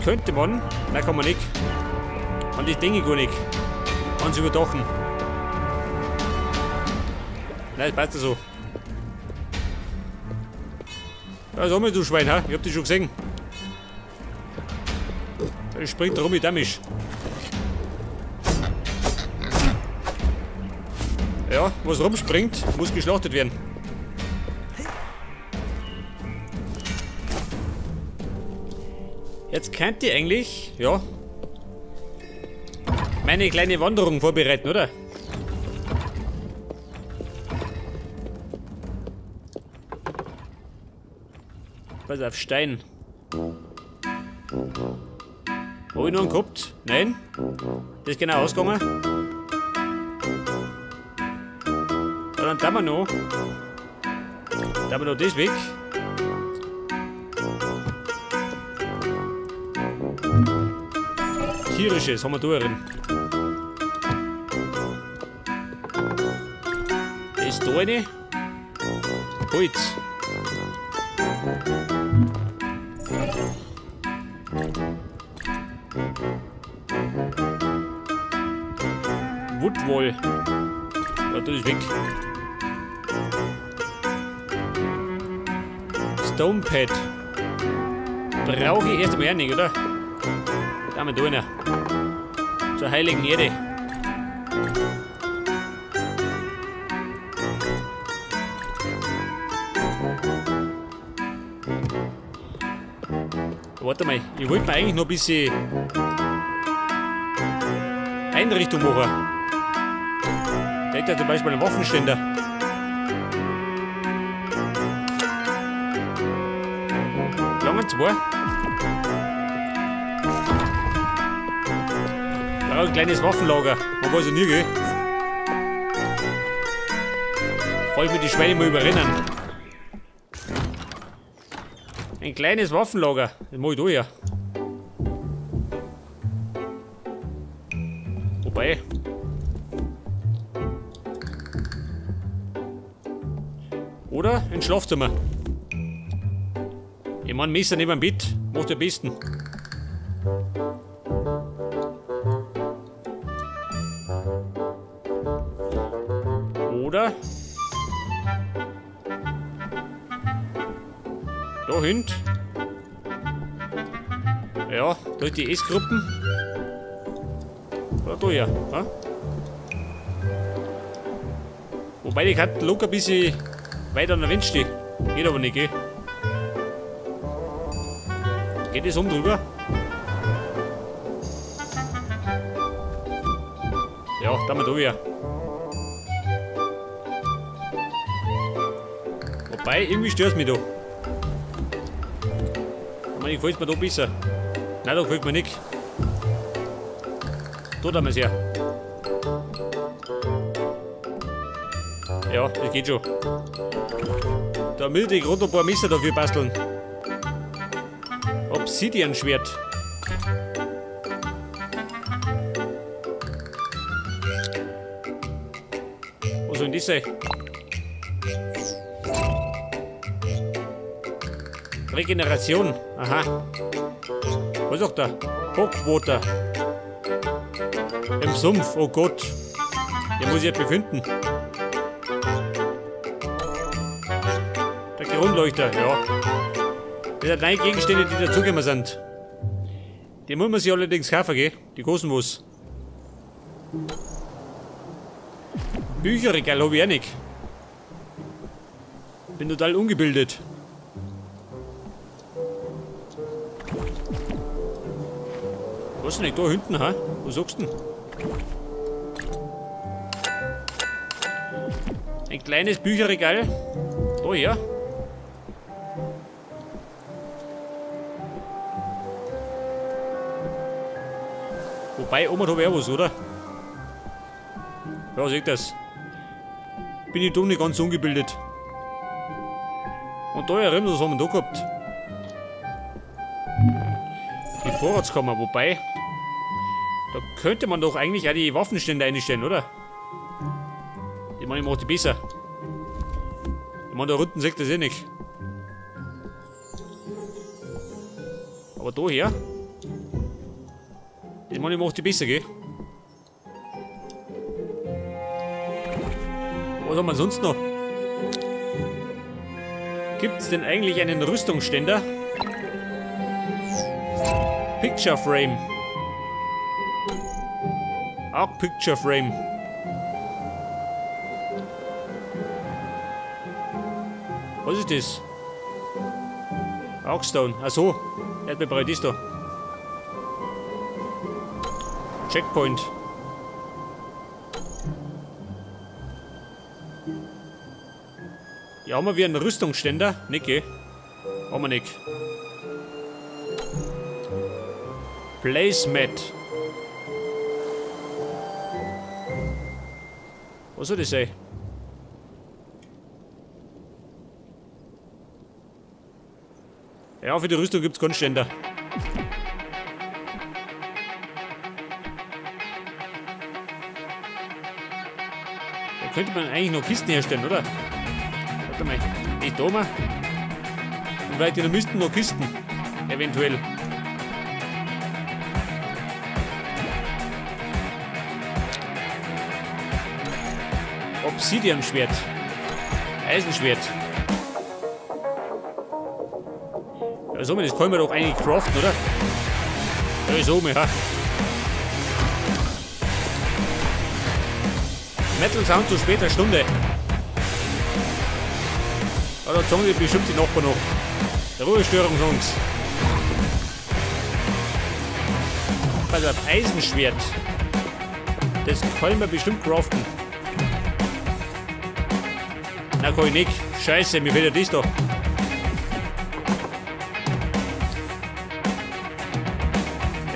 Könnte man. Nein, kann man nicht. Man, das denke ich gar nicht. Ganz überdachen. Nein, das passt ja so. Ja, sag mal, du Schwein, ha? Ich hab dich schon gesehen. Der springt rum wie dämlich. Ja, was rumspringt, muss geschlachtet werden. Jetzt könnt ihr eigentlich, ja, meine kleine Wanderung vorbereiten, oder? Pass auf, Stein. Hab ich noch einen gehabt? Nein? Das ist genau ausgegangen. Ja, dann tun wir noch. Tun wir noch das weg. Tierisches haben wir da drin. Das ist da eine. Holz. Woodwoll. Ja, das ist weg. Stonepad. Brauche ich erst einmal auch nicht, oder? Da haben wir da einer. Zur heiligen Erde. Warte mal, ich wollte mir eigentlich noch ein bisschen Einrichtung machen. Da hätte ja zum Beispiel einen Waffenständer. Lange zwei. Ja, ein kleines Waffenlager. Man weiß ja nie, gell? Falls mir die Schweine mal überrennen. Ein kleines Waffenlager. Das mach ich da ja. Wobei. Oder ein Schlafzimmer. Ich mein, Messer neben dem Bett. Macht am besten. Oder da hinten. Ja, da die S-Gruppen. Oder da ja. Ja? Wobei die Karten locker ein bisschen weiter an der Wand stehen. Geht aber nicht, gell? Geht das um drüber? Ja, da mal da wieder. Wobei, irgendwie stört es mich da. Ich meine, gefällt mir da besser. Nein, da gefällt mir nicht. Da tun wir es her. Ja, das geht schon. Da will ich gerade ein paar Messer dafür basteln. Obsidian-Schwert. Was soll denn das sein? Regeneration. Aha. Was sagt er? Hockwater. Im Sumpf. Oh Gott. Der muss ich ja befinden. Der Grundleuchter, ja. Das sind neue Gegenstände, die dazugekommen sind. Die muss man sich allerdings kaufen, gell? Die kosten was. Bücherregal habe ich auch nicht. Bin total ungebildet. Was denn nicht da hinten, ha? Was sagst du denn? Ein kleines Bücherregal. Da her. Wobei, oben habe ich auch was, oder? Ja, seht das. Bin ich doch nicht ganz ungebildet. Und da herin, was haben wir da gehabt? Die Vorratskammer, wobei. Da könnte man doch eigentlich auch die Waffenstände einstellen, oder? Die meine ich macht die besser. Ich meine, da unten sieht das eh nicht. Aber da her. meine, ich mache die besser, gell? Was haben wir sonst noch? Gibt es denn eigentlich einen Rüstungsständer? Picture Frame. Auch Picture Frame. Was ist das? Arcstone. Achso. Erdbeerbrei, das da. Checkpoint. Ja, haben wir wieder einen Rüstungsständer? Nicht, gell? Haben wir nicht. Placemat. Was soll das sein? Ja, für die Rüstung gibt es keinen Ständer. Da könnte man eigentlich noch Kisten herstellen, oder? Warte mal, ich da mal. Und vielleicht in der Misten noch Kisten. Eventuell. Obsidian-Schwert. Eisenschwert. Ja, so, das können wir doch eigentlich craften, oder? Ja, so, ja. Metal Sound zu später Stunde. Ja, da sagen die bestimmt die Nachbarn noch. Ruhestörung, Songs. Also ein Eisenschwert. Das können wir bestimmt craften. Na, kann ich nicht. Scheiße, mir fehlt ja das da.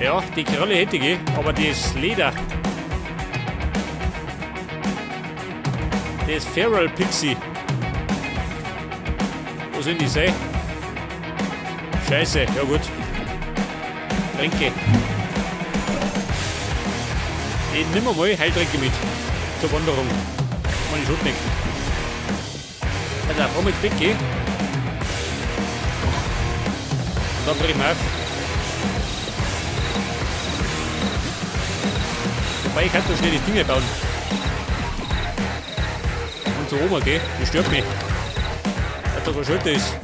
Ja, die Kralle hätte ich, aber das Leder. Das Feral Pixie. Wo sind die sein? Scheiße, ja gut. Tränke. Ich nehme mal Heiltränke mit. Zur Wanderung. Meine Schuld nicht. Also, brauchen wir ins Bett gehen. Und dann brechen wir auf. Wobei, ich kann so schnell die Dinge bauen. Und zur Oma, gell? Das stört mich. Dass da keine Schulter ist.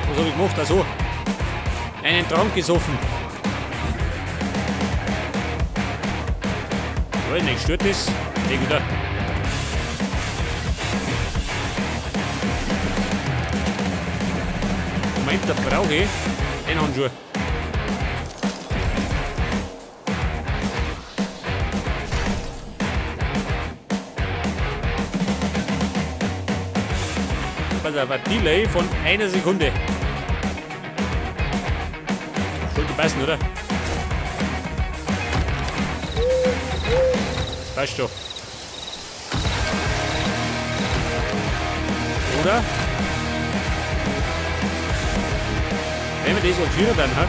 Was habe ich gemacht? Ach so. Einen Trank gesoffen. Weiß nicht, stört das? Nee, wieder. Moment, da brauche ich den Handschuh. Pass auf, ein Delay von einer Sekunde. Sollte passen, oder? Passt schon. Oder? Wenn wir das sortieren dann, ha?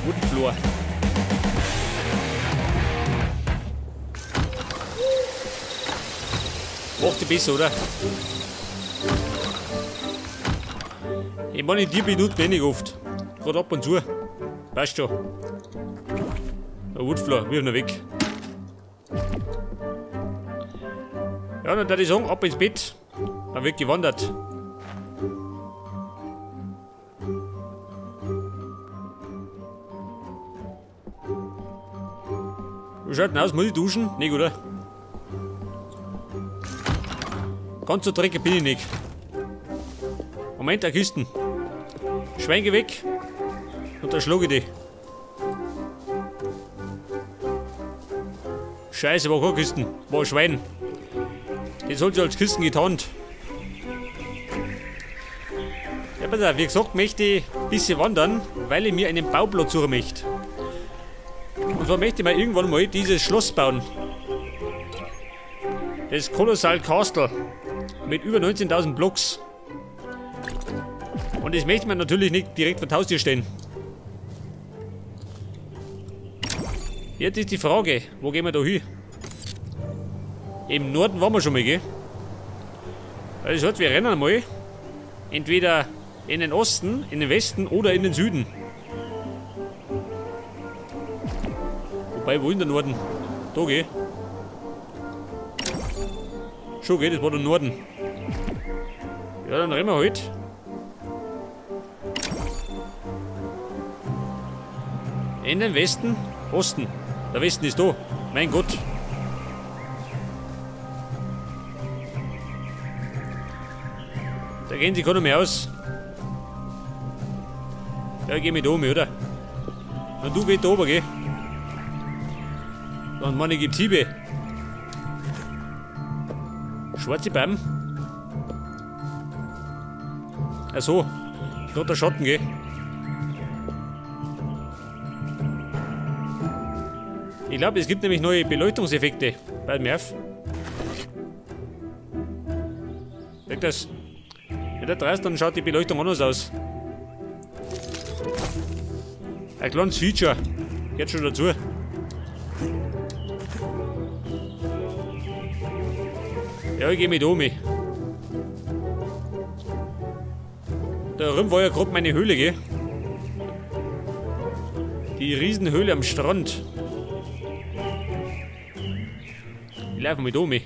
Woodfloor. Macht die besser, oder? Ich meine, die Minuten wenig oft. Gerade ab und zu. Passt schon. Der Woodfloor, wirf noch weg. Ja, dann würde ich sagen, ab ins Bett. Dann wird gewandert. Wie schaut denn aus? Muss ich duschen? Nicht, oder? Ganz so dreckig bin ich nicht. Moment, eine Kisten. Schwein, geh weg. Und da schlage ich die. Scheiße, war keine Kisten. War ein Schwein. Die sollte als Kisten getarnt. Ja, pass auf, wie gesagt, möchte ich ein bisschen wandern, weil ich mir einen Bauplatz suchen möchte. Und zwar möchte ich mir irgendwann mal dieses Schloss bauen. Das Colossal Castle. Mit über 19.000 Blocks. Und das möchte man natürlich nicht direkt vor die Haustür stellen. Jetzt ist die Frage, wo gehen wir da hin? Im Norden waren wir schon mal, gell? Also das heißt, wir rennen mal. Entweder in den Osten, in den Westen oder in den Süden. Wobei, wo in der Norden? Da, gell? Schon, gell? Das war der Norden. Ja, dann rennen wir halt. In den Westen, Osten. Der Westen ist da. Mein Gott. Da gehen sie gar nicht mehr aus. Ja, ich geh mit oben, oder? Und du gehst da oben, gell? Dann meine ich, gibt's Hiebe. Schwarze Baum. Ach so, gerade der Schatten, gell? Ich glaube, es gibt nämlich neue Beleuchtungseffekte bei dem Erf. Merkt das? Wenn der dreist, dann schaut die Beleuchtung anders aus. Ein kleines Feature. Gehört schon dazu. Ja, ich geh mit um. Da rum war ja gerade meine Höhle, gell? Die Riesenhöhle am Strand. Ich laufe mit um. Ja,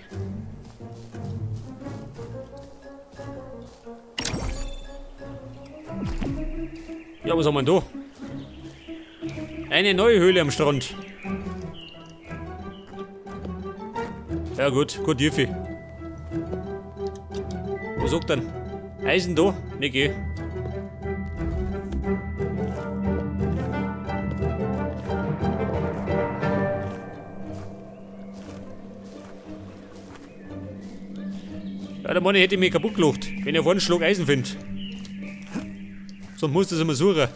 was haben wir denn da? Eine neue Höhle am Strand. Ja gut, gut Tiefe. Was sagt denn? Eisen da? Ne, geh. Ja, der Mann hätte mich kaputt gemacht, wenn er einen Schlag Eisen findet. Sonst muss das immer suchen.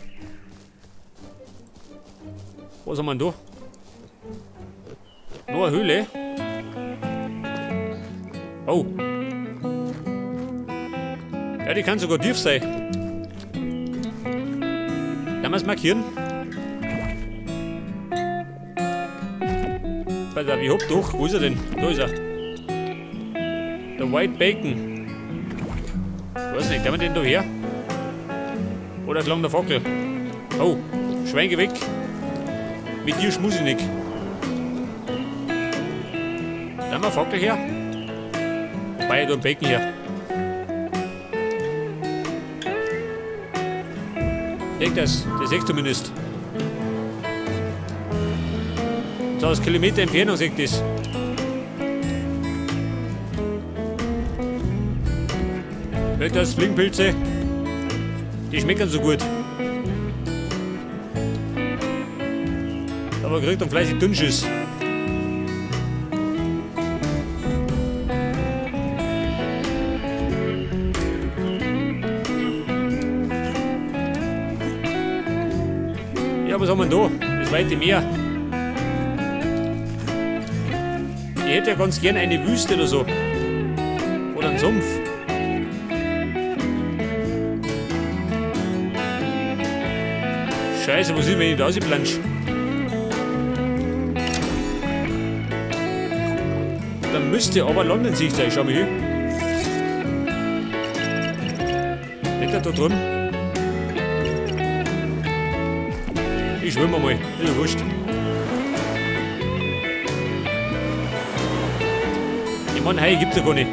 Was haben wir denn da? Noch eine Höhle. Oh. Ja, die kann sogar tief sein. Kann man es markieren? Pass auf, ich hab doch. Wo ist er denn? Da ist er. Der White Bacon. Ich weiß nicht, kann man den da her? Oder klang der Fackel? Oh, Schwein, geh weg. Mit dir schmus ich nicht. Da haben wir Fackel her. Wobei, da ein Bacon her. Leg das, das sehe ich zumindest. So aus Kilometer Entfernung sehe ich das. Leg das, Fliegenpilze. Die schmecken so gut. Aber kriegt dann fleißig Dünnschiss. Ja, was haben wir denn da? Das weite Meer. Ich hätte ja ganz gern eine Wüste oder so. Oder einen Sumpf. Scheiße, wo sind wir denn da rausgeplansch? Da müsste aber London sich sein. Schau mal hier. Liegt er da drin? Ich schwimme mal. Ist ja wurscht. Ich meine, Haie gibt's ja gar nicht.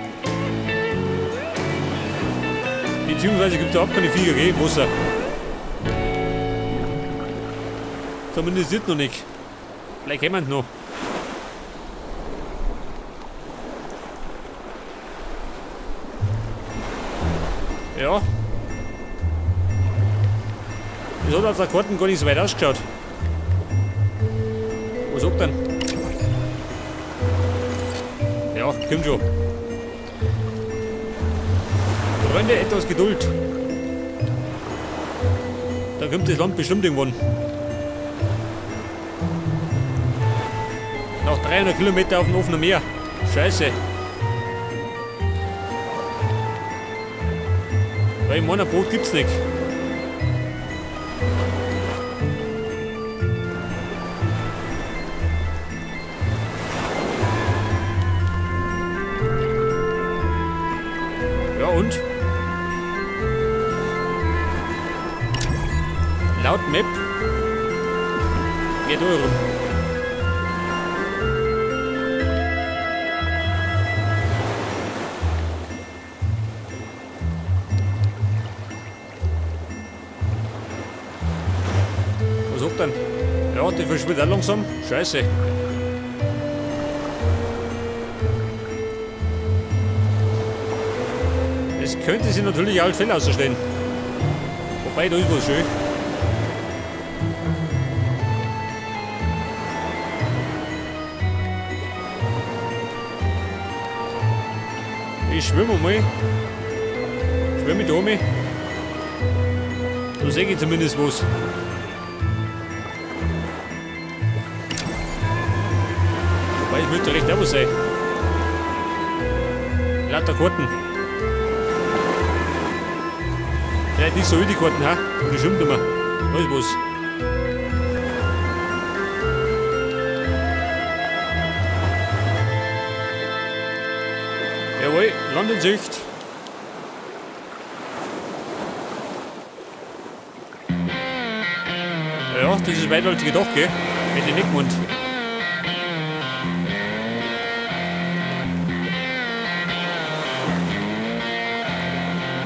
Beziehungsweise gibt's überhaupt keine Viecher, gell? Im Wasser. Zumindest jetzt noch nicht. Vielleicht kommen sie noch. Ja. Das hat auf der Karte gar nicht so weit ausgeschaut. Was sagt denn? Ja, kommt schon. Freunde, etwas Geduld. Da kommt das Land bestimmt irgendwann. Noch 300 Kilometer auf dem offenen Meer. Scheiße. Weil in meinem Boot gibt's nicht. Und? Laut Map. Geht da rum. Was sagt denn? Ja, die verschwindet auch langsam. Scheiße. Es könnte sich natürlich auch Fell ausstellen. Wobei, da ist was schön. Ich schwimme mal. Schwimme da mal. Da sehe ich zumindest was. Wobei, es müsste recht auch was sein. Lauter Karten. Vielleicht nicht so die Karten, ha? Und die schwimmt immer. Da ist was. Jawohl, Land in Sicht. Ja, das ist weiter als ich gedacht, gell? Hätte ich nicht gemeint.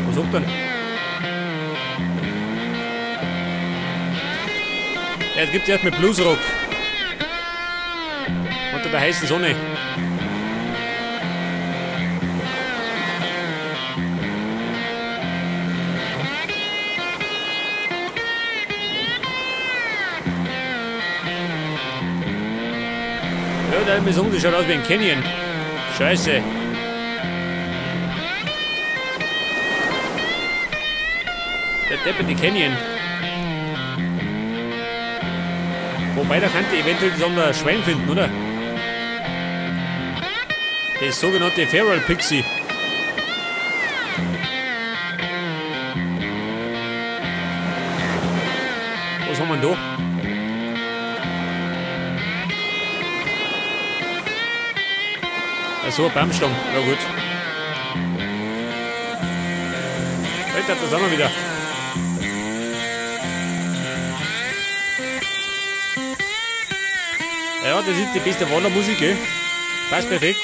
Was sagt denn? Ja, es gibt erstmal Bluesrock. Unter der heißen Sonne. Ja, da ist mir schaut aus wie ein Canyon. Scheiße. Der depperte Canyon. Wobei, da könnte eventuell das Schwein finden, oder? Das sogenannte Feral Pixie. Was haben wir denn da? So ein Baumstamm. Ja gut. Alter, da sind wir wieder. Ja, das ist die beste Wandermusik, gell? Passt perfekt.